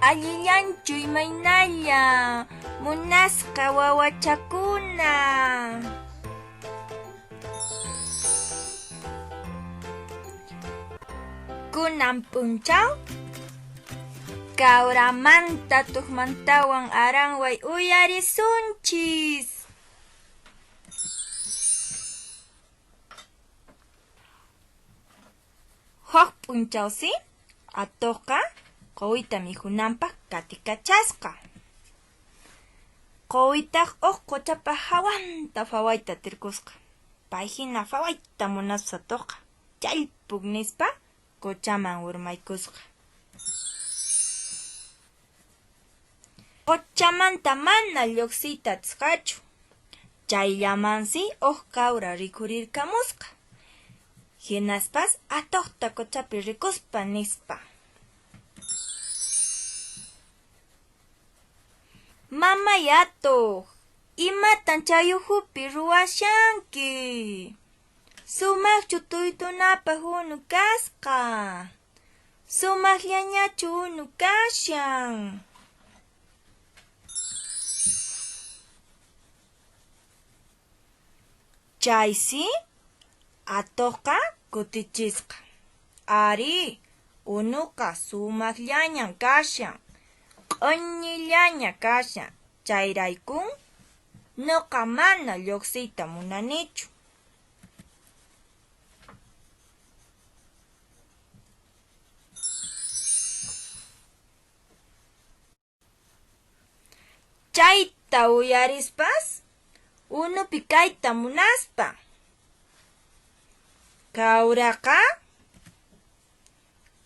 Allillanchu imaynalla munasqa wawachakuna. Kunan p'unchaw kawramanta tuqmantawan aranway uyarisunchis. Huk p'unchawsi atuqqa quwita mikhunanpaq qatikachasqa. Quwitaq huk quchapa hawanta phawayta atirqusqa. Pay hina phawayta munaspas atuqqa challpuk nispa quchaman urmaykusqa. Quchamanta mana lluqsiyta atisqachu. Chayllamansi huk kawra rikhurirqamusqa. Hinaspas atuqta quchapi rikuspa nispa. Mamay atuq, imatan chay ukhupi ruwashanki? Sumaqchu tuytunapaq unu kasqa? Sumaqllañachu unu kashan? Chaysi atuqqa kutichisqa. Arí, unuqa sumaqllañan kashan, q'uñillaña kashan, chayraykun nuqa mana lluqsiyta munanichu. Chayta uyarispas unupi kayta munaspa kawraqa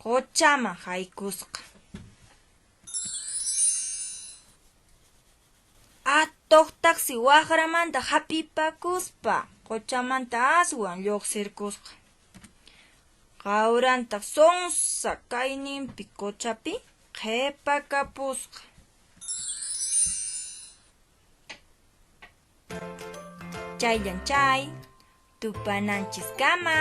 quchaman haykusqa. Atuqtaqsi waqramanta hap'ipakuspa quchamanta aswan lluqsirqusqa. Qawrantaq sunsa kayninpi quchapi qhipakapusqa. Chayllan chay, tupananchiskama.